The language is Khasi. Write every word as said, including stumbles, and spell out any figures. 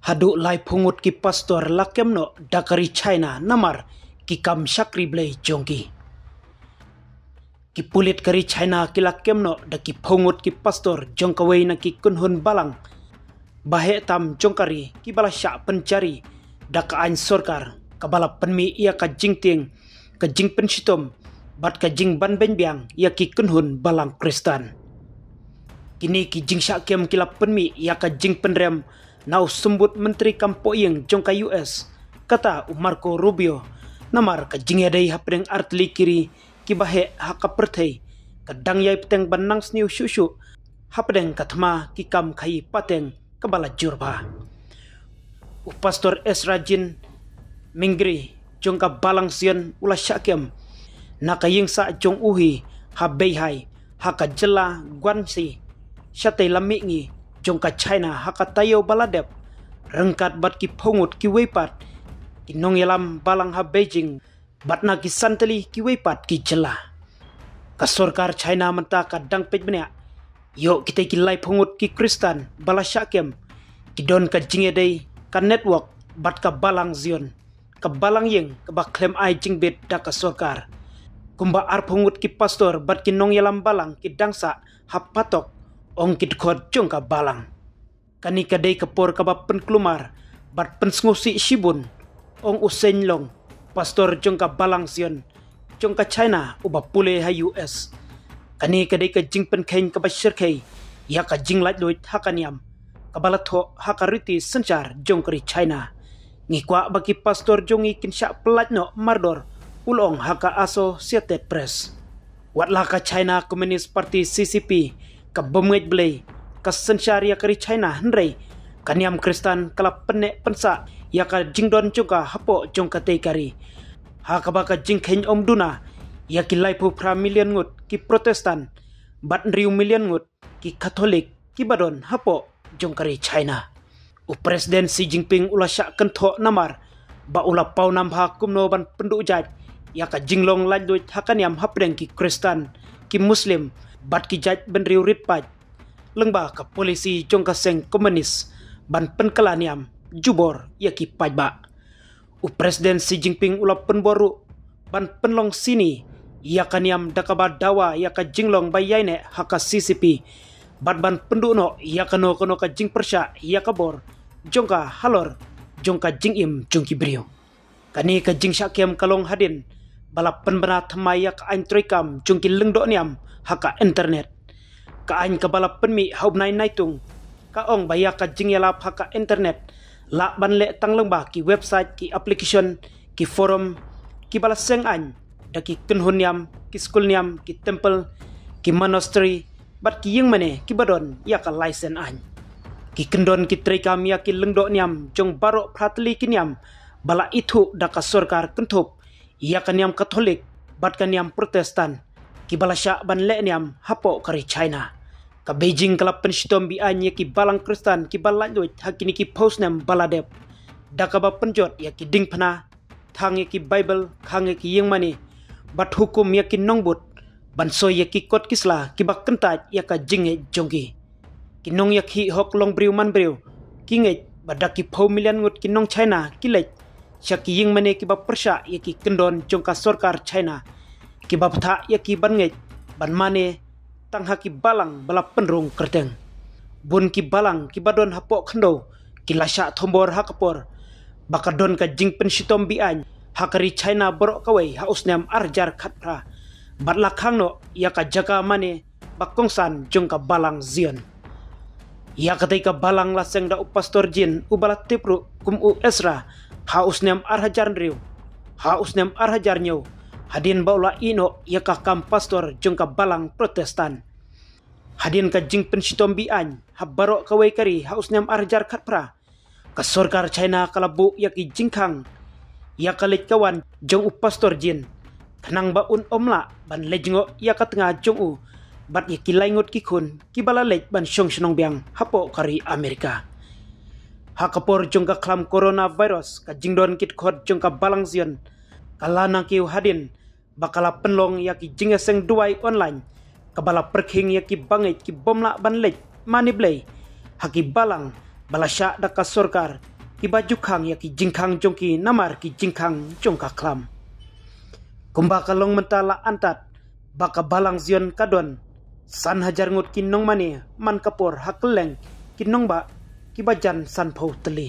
Haduh laiphew ngut ki pastor la kem noh da ka ri China namar ki kam shakri Blei jong ki. Ki pulit ka ri China ki la kem noh da ki phew ngut ki pastor jong kawei na ki kynhun balang ba heh tam jong ka ri, ki ba la shah pynjari da ka aiñ sorkar, ka ba la pynmih ïa ka jingtieng, ka jingpynshitom bad ka jingban beiñ biang ïa ki kynhun balang Khristan. Kine ki jingshah kem ki la pynmih ïa ka jingpynrem na u symbud myntri kam pohïing jong ka U S, kata u Marco Rubio, namar ka jingïadei hapdeng artylli ki ri ki ba heh ha ka pyrthei ka dang ïai bteng ban nang sniew shuh shuh hapdeng ka thma ki kam khaïi pateng ka ba la jur bha. U pastor Ezra Jean Mingri jong ka balang Zion u la shah kem na ka ïing sah jong u hi ha Beihai, ha ka jylla Guangxi, shatei lam mihngi jong ka China, ha ka taïew ba la dep, ryngkat bad ki phew ngut kiwei pat ki nongïalam balang ha Beijing bad na ki san tylli kiwei pat ki jylla. Ka sorkar China mynta ka dang peit bniah ïoh kitei ki laiphew ngut ki Khristan ba la shah kem ki don ka jingïadei, ka network bad ka balang Zion, ka balang ïing ka ba khlem ai jingbit da ka sorkar. Kumba arphew ngut ki pastor bad ki nongïalam balang ki dang sah ha patok, ong ki dkhot jong ka balang. Kane ka dei ka por ka ba pynkulmar bad pynsngewsih shibun, ong u Seng Long, pastor jong ka balang Zion jong ka China u ba pule ha U S. Kane ka dei ka jingpynkheiñ ka ba shyrkhei ïa ka jinglaitluid ha ka niam ka ba la thoh ha ka riti synshar jong ka ri China. Ngi kwah ba ki pastor jong ngi kin shah pyllait noh mardor, u la ong ha ka Associated Press. Wat la ka China Communist Party, C C P, ka bym ngeit Blei, ka synshar ïa ka ri China, hynrei ka niam Khristan ka la pynneh pynsah ïa ka jingdon jong ka hapoh jong katei ka ri, ha ka ba ka jingkheiñ ym duna ïa ki laiphew phra million ngut ki Protestant bad hynriew million ngut ki Katholik ki ba don hapoh jong ka ri China. U President Xi Jinping u la shah kynthoh namar ba u la paw nam ha kumno ban pynduh jait ïa ka jinglong laitluid ha ka niam hapdeng ki Khristan, ki Muslim bad ki jait bynriew rit paid, lyngba ka polisi jong ka seng Komunis ban pynkylla niam jubor ïa ki paidbah. U President Xi Jinping u la pynbor ruh ban pynlong sini ïa ka niam da ka ba dawa ïa ka jinglong ba ïaineh ha ka C C P bad ban pynduh noh ïa kano kano ka jingpyrshah ïa ka bor jong ka halor jong ka jingim jong ki briew. Kane ka jingshah kem ka long hadien ba la pynbna thymmai ïa ka aiñ treikam jong ki lyngdoh niam ha ka internet. Ka aiñ ka ba la pynmih ha u bnai Naitung ka ong ba ïa ka jingïalap ha ka internet lah ban leh tang lyngba ki website, ki application, ki forum ki ba la seng aiñ da ki kynhun niam, ki skul niam, ki temple, ki monastery bad ki ïingmane ki ba don ïa ka laisen aiñ. Ki kyndon ki treikam ïa ki lyngdoh niam jong baroh phra tylli ki niam ba la ithuh da ka sorkar, kynthup ïa ka niam Katholik bad ka niam Protestant, ki ba la shah ban leh niam hapoh ka ri China. Ka Beijing ka la pynshitom be-aiñ ïa ki balang Khristan ki ba laitluid ha kine ki phew snem ba la dep, da ka ba pynjot ïa ki diengphna, thang ïa ki Baibl, khang ïa ki ïingmane bad hukum ïa ki nongbud ban soi ïa ki kot ki sla ki ba kyntait ïa ka jingngeit jong ki. Ki nongïakhih hok longbriew manbriew ki ngeit ba da ki phew million ngut ki nong China ki leit sha ki ïingmane ki ba pyrshah ïa ki kyndon jong ka sorkar China, ki ba bthah ïa ki ban ngeit ban mane tang ha ki balang ba la pynrung kyrteng. Bun ki balang ki ba don hapoh khyndew ki la shah thombor ha ka por ba ka don ka jingpynshitom be-aiñ ha ka ri China baroh kawei ha u snem ar hajar khatphra, bad la khang noh ïa ka jaka mane ba kongsan jong ka balang Zion. Ïa katei ka balang la seng da u Pastor Jean, u ba la tip ruh kum u Ezra, ha u snem ar hajar hynriew. Ha u snem ar hajar hynñiew, hadien ba u la ïeh noh ïa ka kam pastor jong ka balang Protestant. Hadien ka jingpynshitom be-aiñ ha baroh kawei ka ri ha u snem ar hajar khatphra, ka sorkar China ka la buh ïa ki jingkhang ïa ka leit ka wan jong u Pastor Jean, khnang ba un ym lah ban leit jngoh ïa ka tnga jong u bad ïa ki lai ngut ki khun ki ba la leit ban shong shnong biang hapoh ka ri Amerika. Ha ka por jong ka khlam coronavirus, ka jingdon ki dkhot jong ka balang Zion ka la nang kiew hadien ba ka la pynlong ïa ki jingïaseng duwai online, ka ba la pyrkhing ïa ki bangeit ki bym lah ban leit mane Blei ha ki balang ba la shah da ka sorkar kiba ju khang ïa ki jingkhang jong ki namar ki jingkhang jong ka khlam. Kumba ka long mynta la antad ba ka Balang Zion ka don san hajar ngut ki nongmane man ka por ha kylleng ki nongbah kiba jan sanphew tylli.